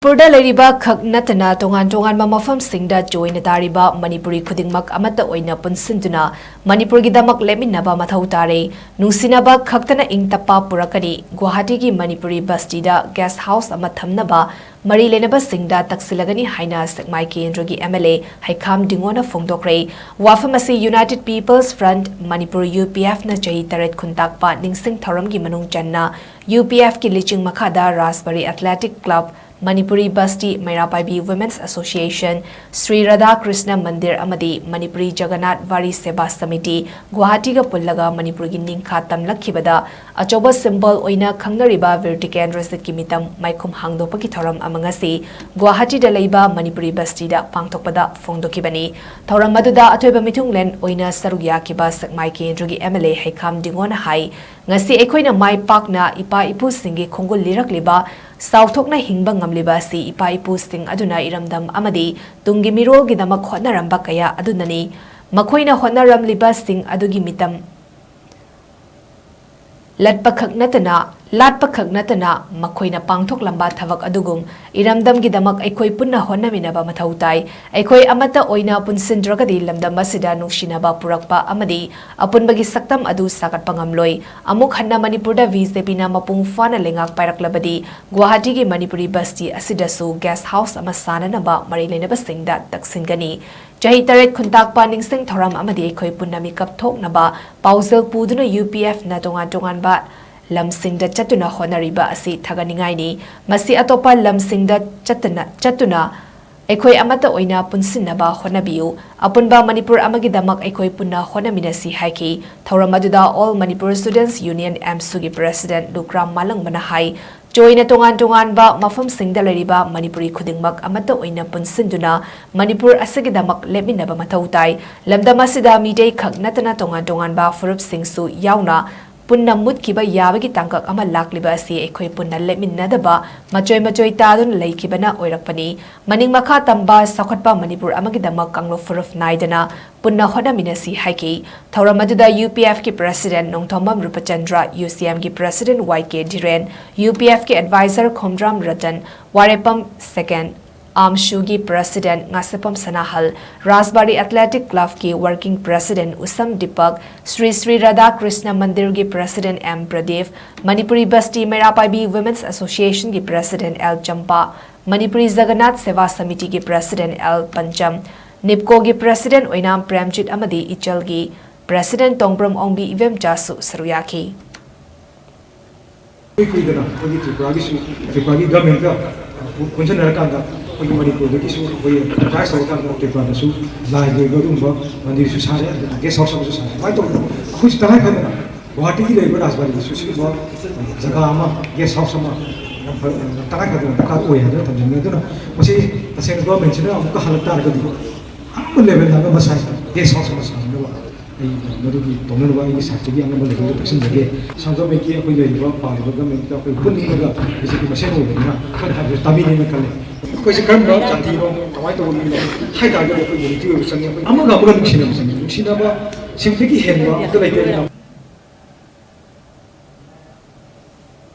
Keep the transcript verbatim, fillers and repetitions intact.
ꯃꯅꯤꯄꯨꯔꯗ ꯂꯩꯔꯤꯕ ꯈꯛ ꯅꯠꯇꯅ ꯇꯣꯉꯥꯟ ꯇꯣꯉꯥꯟꯕ ꯃꯐꯝꯁꯤꯡꯗ ꯖꯣꯏꯅ ꯇꯥꯔꯤꯕ ꯃꯅꯤꯄꯨꯔꯤ ꯈꯨꯗꯤꯡꯃꯛ ꯑꯃꯠꯇ ꯑꯣꯏꯅ ꯄꯨꯟꯁꯤꯟꯗꯨꯅ ꯃꯅꯤꯄꯨꯔꯒꯤꯗꯃꯛ ꯂꯦꯞꯃꯤꯟꯅꯕ ꯃꯊꯧ ꯇꯥꯔꯦ꯫ ꯅꯨꯡꯁꯤꯅꯕ ꯈꯛꯇꯅ ꯏꯪ ꯇꯞꯄ ꯄꯨꯔꯛꯀꯅꯤ꯫ ꯒꯨꯋꯥꯍꯥꯇꯤꯒꯤ ꯃꯅꯤꯄꯨꯔꯤ ꯕꯁꯇꯤꯗ ꯒꯦꯁ ꯍꯥꯎꯁ ꯑꯃ ꯊꯝꯅꯕ ꯃꯔꯤ ꯂꯩꯅꯕꯁꯤꯡꯗ ꯇꯛꯁꯤꯜꯂꯒꯅꯤ ꯍꯥꯏꯅ ꯁꯦꯛꯃꯥꯏ ꯀꯦꯟꯗ꯭ꯔꯒꯤ ꯑꯦꯝ ꯑꯦꯜ ꯑꯦ ꯍꯩꯈꯥꯝ ꯗꯤꯡꯉꯣꯅ ꯐꯣꯡꯗꯣꯛꯈ꯭ꯔꯦ꯫ ꯋꯥꯐꯝ ꯑꯁꯤ united peoples front Manipur, U P ꯑꯦꯐꯅ ꯆꯍꯤ ꯇꯔꯦꯠ ꯈꯨꯟꯇꯥꯛꯄ ꯅꯤꯡꯁꯤꯡ ꯊꯧꯔꯝꯒꯤ ꯃꯅꯨꯡ ꯆꯟꯅ ꯌꯨ ꯄꯤ ꯑꯦꯐꯀꯤ ꯂꯤꯆꯤꯡ ꯃꯈꯥꯗ Rajbari athletic club, Manipuri Basti, Meira Paibi women's association, Shri Radha Krishna Mandir ꯑꯃꯗꯤ ꯃꯅꯤꯄꯨꯔꯤ ꯖꯒꯟꯅꯥꯊ ꯋꯥꯔꯤ ꯁꯦꯕꯥ ꯁꯃꯤꯇꯤ, ꯒꯨꯋꯥꯍꯥꯇꯤꯒ ꯄꯨꯜꯂꯒ ꯃꯅꯤꯄꯨꯔꯒꯤ ꯅꯤꯡꯈꯥ ꯇꯝꯂꯛꯈꯤꯕꯗ ꯑꯆꯧꯕ ꯁꯤꯝꯕꯣꯜ ꯑꯣꯏꯅ ꯈꯪꯅꯔꯤꯕ ꯕꯤꯔ ꯇꯤꯀꯦꯟꯗ꯭ꯔꯖꯤꯠꯀꯤ ꯃꯤꯇꯝ ꯃꯥꯏꯈꯨꯝ ꯍꯥꯡꯗꯣꯛꯄꯒꯤ ꯊꯧꯔꯝ ꯑꯃ ꯉꯁꯤ ꯒꯨꯋꯥꯍꯥꯇꯤꯗ ꯂꯩꯕ ꯃꯅꯤꯄꯨꯔꯤ ꯕꯁꯇꯤꯗ ꯄꯥꯡꯊꯣꯛꯄꯗ ꯐꯣꯡꯗꯣꯛꯈꯤꯕꯅꯤ꯫ ꯊꯧꯔꯝ ꯑꯗꯨꯗ ꯑꯊꯣꯏꯕ ꯃꯤꯊꯨꯡꯂꯦꯟ ꯑꯣꯏꯅ ꯁꯔꯨꯛ ꯌꯥꯈꯤꯕ ꯁꯦꯛꯃꯥꯏ ꯀꯦꯟꯗ꯭ꯔꯒꯤ ꯑꯦꯝ ꯑꯦꯜ ꯑꯦ ꯍꯩꯈꯥꯝ ꯗꯤꯡꯉꯣꯅ ꯍꯥꯏ, ꯉꯁꯤ ꯑꯩꯈꯣꯏꯅ ꯃꯥꯏ ꯄꯥꯛꯅ ꯏꯄꯥ ꯏꯄꯨꯁꯤꯡꯒꯤ ꯈꯣꯡꯒꯨꯜ ꯂꯤꯔꯛꯂꯤꯕ ꯆꯥꯎꯊꯣꯛꯅ ꯍꯤꯡꯕ ꯉꯝꯂꯤꯕ ꯑꯁꯤ ꯏꯄꯥ ꯏꯄꯨꯁꯤꯡ ꯑꯗꯨꯅ ꯏꯔꯝꯗꯝ ꯑꯃꯗꯤ ꯇꯨꯡꯒꯤ ꯃꯤꯔꯣꯜꯒꯤꯗꯃꯛ ꯍꯣꯠꯅꯔꯝꯕ ꯀꯌꯥ ꯑꯗꯨꯅꯅꯤ꯫ ꯃꯈꯣꯏꯅ ꯍꯣꯠꯅꯔꯝꯂꯤꯕꯁꯤꯡ ꯑꯗꯨꯒꯤ ꯃꯤꯇꯝ ꯂꯠꯄꯈꯛ ꯅꯠꯇꯅ, ꯂꯥꯠꯄꯈꯛ ꯅꯠꯇꯅ ꯃꯈꯣꯏꯅ ꯄꯥꯡꯊꯣꯛꯂꯝꯕ ꯊꯕꯛ ꯑꯗꯨꯒꯨꯝ ꯏꯔꯝꯗꯝꯒꯤꯗꯃꯛ ꯑꯩꯈꯣꯏ ꯄꯨꯟꯅ ꯍꯣꯠꯅꯃꯤꯟꯅꯕ ꯃꯊꯧ ꯇꯥꯏ꯫ ꯑꯩꯈꯣꯏ ꯑꯃꯠꯇ ꯑꯣꯏꯅ ꯄꯨꯟꯁꯤꯟꯗ꯭ꯔꯒꯗꯤ ꯂꯝꯗꯝ ꯑꯁꯤꯗ ꯅꯨꯡꯁꯤꯅꯕ ꯄꯨꯔꯛꯄ ꯑꯃꯗꯤ ꯑꯄꯨꯟꯕꯒꯤ ꯁꯛꯇꯝ ꯑꯗꯨ ꯁꯥꯒꯠꯄ ꯉꯝꯂꯣꯏ꯫ ꯑꯃꯨꯛ ꯍꯟꯅ ꯃꯅꯤꯄꯨꯔꯗ ꯕꯤ ꯖꯦ ꯄꯤꯅ ꯃꯄꯨꯡ ꯐꯥꯅ ꯂꯩꯉꯥꯛ ꯄꯥꯏꯔꯛꯂꯕꯗꯤ ꯒꯨꯋꯥꯍꯥꯇꯤꯒꯤ ꯃꯅꯤꯄꯨꯔꯤ ꯕꯁꯇꯤ ꯑꯁꯤꯗꯁꯨ ꯒꯦꯁ ꯍꯥꯎꯁ ꯑꯃ ꯁꯥꯅꯅꯕ ꯃꯔꯤ ꯂꯩꯅꯕꯁꯤꯡꯗ ꯇꯛꯁꯤꯟꯒꯅꯤ꯫ ꯆꯍꯤ ꯇꯔꯦꯠ ꯈꯨꯟꯇꯥꯛꯄ ꯅꯤꯡꯁꯤꯡ ꯊꯧꯔꯝ ꯑꯃꯗꯤ ꯑꯩꯈꯣꯏ ꯄꯨꯟꯅ ꯃꯤꯀꯞ ꯊꯣꯛꯅꯕ ꯄꯥꯎꯖꯦꯜ ꯄꯨꯗꯨꯅ ꯌꯨ ꯄꯤ ꯑꯦꯐꯅ ꯇꯣꯉꯥꯟ ꯇꯣꯉꯥꯟꯕ ꯂꯝꯁꯤꯡꯗ ꯆꯠꯇꯨꯅ ꯍꯣꯠꯅꯔꯤꯕ ꯑꯁꯤ ꯊꯥꯒꯠꯅꯤꯡꯉꯥꯏꯅꯤ꯫ ꯃꯁꯤ ꯑꯇꯣꯞꯄ ꯂꯝꯁꯤꯡꯗ ꯆꯠꯇꯅ, ꯆꯠꯇꯨꯅ ꯑꯩꯈꯣꯏ ꯑꯃꯠꯇ ꯑꯣꯏꯅ ꯄꯨꯟꯁꯤꯟꯅꯕ ꯍꯣꯠꯅꯕꯤꯌꯨ꯫ ꯑꯄꯨꯟꯕ ꯃꯅꯤꯄꯨꯔ ꯑꯃꯒꯤꯗꯃꯛ ꯑꯩꯈꯣꯏ ꯄꯨꯟꯅ ꯍꯣꯠꯅꯃꯤꯟꯅꯁꯤ ꯍꯥꯏꯈꯤ꯫ ꯊꯧꯔꯝ ꯑꯗꯨꯗ ꯑꯣꯜ ꯃꯅꯤꯄꯨꯔ ꯁ꯭ꯇꯨꯗꯦꯟꯠꯁ ꯌꯨꯅꯤꯌꯟ, ꯑꯦꯝꯁꯨꯒꯤ ꯄ꯭ꯔꯦꯁꯤꯗꯦꯟꯠ ꯂꯨꯀ꯭ꯔꯥꯝ ꯃꯥꯂꯪꯕꯅ ꯍꯥꯏ, ꯆꯣꯏꯅ ꯇꯣꯉꯥꯟ ꯇꯣꯉꯥꯟꯕ ꯃꯐꯝꯁꯤꯡꯗ ꯂꯩꯔꯤꯕ ꯃꯅꯤꯄꯨꯔꯤ ꯈꯨꯗꯤꯡꯃꯛ ꯑꯃꯠꯇ ꯑꯣꯏꯅ ꯄꯨꯟꯁꯤꯟꯗꯨꯅ ꯃꯅꯤꯄꯨꯔ ꯑꯁꯤꯒꯤꯗꯃꯛ ꯂꯦꯞꯃꯤꯟꯅꯕ ꯃꯊꯧ ꯇꯥꯏ꯫ ꯂꯝꯗꯝ ꯑꯁꯤꯗ ꯃꯤꯇꯩ ꯈꯛ ꯅꯠꯇꯅ ꯇꯣꯉꯥꯟ ꯇꯣꯉꯥꯟꯕ ꯐꯨꯔꯨꯞꯁꯤꯡꯁꯨ ꯌꯥꯎꯅ ꯄꯨꯟꯅ ꯃꯨꯠꯈꯤꯕ ꯌꯥꯕꯒꯤ ꯇꯥꯡꯀꯛ ꯑꯃ ꯂꯥꯛꯂꯤꯕ ꯑꯁꯤ ꯑꯩꯈꯣꯏ ꯄꯨꯟꯅ ꯂꯦꯞꯃꯤꯟꯅꯗꯕ, ꯃꯆꯣꯏ ꯃꯆꯣꯏ ꯇꯥꯗꯨꯅ ꯂꯩꯈꯤꯕꯅ ꯑꯣꯏꯔꯛꯄꯅꯤ꯫ ꯃꯅꯤꯡ ꯃꯈꯥ ꯇꯝꯕ ꯆꯥꯎꯈꯠꯄ ꯃꯅꯤꯄꯨꯔ ꯑꯃꯒꯤꯗꯃꯛ ꯀꯥꯡꯂꯨꯞ ꯐꯨꯔꯨꯞ ꯅꯥꯏꯗꯅ ꯄꯨꯟꯅ ꯍꯣꯠꯅꯃꯤꯟꯅꯁꯤ ꯍꯥꯏꯈꯤ꯫ ꯊꯧꯔꯝ ꯑꯗꯨꯗ UPFꯀꯤ President ꯅꯣꯡꯊꯣꯝꯕꯝ ꯔꯨꯄꯆꯟꯗ꯭ꯔ, UCMꯒꯤ President Y K ꯙꯤꯔꯦꯟ, UPFꯀꯤ Advisor ꯈꯣꯝꯗ꯭ꯔꯥꯝ ꯔꯇꯟ, ꯋꯥꯔꯦꯄꯝ ꯁꯦꯀꯦꯟ, ꯑꯥꯝꯁꯨꯒꯤ President ꯉꯥꯁꯦꯞꯄꯝ ꯁꯅꯥꯍꯜ, ꯔꯥꯖꯕꯥꯔꯤ Athletic Clubꯀꯤ Working President ꯎꯁꯝ ꯗꯤꯄꯛ, ꯁ꯭ꯔꯤ ꯁ꯭ꯔꯤ ꯔꯥꯙꯥ ꯀ꯭ꯔꯤꯁꯅ ꯃꯟꯗꯤꯔꯒꯤ President M Pradeep, Manipuri Basti Meira Paibi Women's Associationꯒꯤ President ꯑꯦꯜ ꯆꯝꯄꯥ, ꯃꯅꯤꯄꯨꯔꯤ ꯖꯒꯟꯅꯥꯊ ꯁꯦꯕꯥ ꯁꯃꯤꯇꯤꯒꯤ President ꯑꯦꯜ ꯄꯟꯆꯝ, ꯅꯤꯞꯀꯣꯒꯤ President ꯑꯣꯏꯅꯥꯝ ꯄ꯭ꯔꯦꯝꯖꯤꯠ ꯑꯃꯗꯤ ꯏꯆꯜꯒꯤ President ꯇꯣꯡꯕ꯭ꯔꯝ ꯑꯣꯡꯕꯤ ꯏꯕꯦꯝꯆꯥꯁꯨ ꯁꯔꯨꯛ ꯌꯥꯈꯤ꯫ ꯀꯨꯏ ꯀꯨꯏꯗꯅ ꯑꯩꯈꯣꯏꯒꯤ ꯇ꯭ꯔꯤꯄꯨꯔꯥꯒꯤꯁꯨ, ꯇ꯭ꯔꯤꯄꯨꯔꯥꯒꯤ ꯒꯚꯔꯟꯃꯦꯟꯠꯀ ꯄꯨꯟꯁꯤꯟꯅꯔꯀꯥꯟꯗ ꯑꯩꯈꯣꯏꯒꯤ ꯃꯅꯤꯄꯨꯔꯗꯒꯤꯁꯨ ꯑꯩꯈꯣꯏ ꯑꯦꯟꯇꯔꯄ꯭ꯔꯥꯏꯁ ꯇꯧꯔꯀꯥꯟꯗ ꯇ꯭ꯔꯤꯄꯨꯔꯥꯗꯁꯨ ꯂꯥꯏꯒꯤ ꯑꯣꯏꯕ ꯑꯗꯨꯒꯨꯝꯕ ꯃꯟꯗꯤꯔꯁꯨ ꯁꯥꯔꯦ, ꯑꯗꯨꯒ ꯒꯦꯁ ꯍꯥꯎꯁ ꯑꯃꯁꯨ ꯁꯥꯔꯦ꯫ ꯀꯃꯥꯏꯅ ꯇꯧꯕꯅꯣ? ꯑꯩꯈꯣꯏꯁꯨ ꯇꯉꯥꯏ ꯐꯗꯅ ꯒꯨꯋꯥꯍꯥꯇꯤꯒꯤ ꯂꯩꯔꯤꯕ ꯔꯥꯖꯕꯥꯔꯤꯗꯁꯨ ꯁꯤꯒꯨꯝꯕ ꯖꯒꯥ ꯑꯃ, ꯒꯦꯁ ꯍꯥꯎꯁ ꯑꯃ ꯌꯥꯝ ꯐ-, ꯇꯉꯥꯏ ꯐꯗꯅ ꯗꯔꯀꯥꯔ ꯑꯣꯏ ꯍꯥꯏꯗꯅ ꯊꯝꯖꯅꯤꯡꯉꯤ꯫ ꯑꯗꯨꯅ ꯃꯁꯤ ꯇꯁꯦꯡꯅ ꯒꯚꯔꯟꯃꯦꯟꯠꯁꯤꯅ ꯑꯃꯨꯛꯀ ꯍꯜꯂꯛ ꯇꯥꯔꯒꯗꯤ ꯑꯉꯝꯕ ꯂꯦꯚꯦꯜꯗ ꯑꯉꯝꯕ ꯁꯥꯏꯖꯇ ꯒꯦꯁ ꯍꯥꯎꯁ ꯑꯃ ꯁꯥꯅꯅꯕ ꯑꯩ ꯃꯗꯨꯒꯤ ꯇꯧꯅꯅꯕ ꯑꯩꯒꯤ ꯁꯥꯏꯠꯇꯒꯤ ꯑꯉꯝꯕ ꯂꯩꯕꯗꯨ ꯄꯤꯁꯤꯟꯖꯒꯦ꯫ ꯑꯁꯥꯝ ꯒꯚꯔꯟꯃꯦꯟꯠꯀꯤ ꯑꯩꯈꯣꯏ ꯂꯩꯔꯤꯕ ꯄꯥꯜꯂꯤꯕ ꯒꯚꯔꯟꯃꯦꯟꯠꯇ ꯑꯩꯈꯣꯏ ꯄꯨꯟꯅꯤꯡꯉꯒ ꯕꯤ ꯖꯦ ꯄꯤ ꯃꯁꯦꯟ ꯑꯣꯏꯕꯅꯤꯅ ꯑꯩꯈꯣꯏꯅ ꯍꯥꯏꯕꯁꯦ ꯇꯥꯕꯤꯅꯦꯅ ꯈꯜꯂꯦ꯫ ꯑꯩꯈꯣꯏꯁꯦ ꯀꯔꯝꯕ ꯖꯥꯇꯤꯅꯣ, ꯀꯃꯥꯏꯅ ꯇꯧꯕ ꯃꯤꯅꯣ ꯍꯥꯏ ꯇꯥꯔꯒꯗꯤ ꯑꯩꯈꯣꯏ ꯌꯨꯅꯤꯇꯤ ꯑꯣꯏꯕ ꯆꯪꯉꯤ꯫ ꯑꯩꯈꯣꯏ ꯑꯃꯒ ꯑꯃꯒ ꯅꯨꯡꯁꯤꯅꯕ ꯆꯪꯉꯤ꯫ ꯅꯨꯡꯁꯤꯅꯕ ꯁꯤꯗꯒꯤ ꯍꯦꯟꯕ ꯑꯝꯇ ꯂꯩꯇꯦ꯫ ꯑꯗꯨꯅ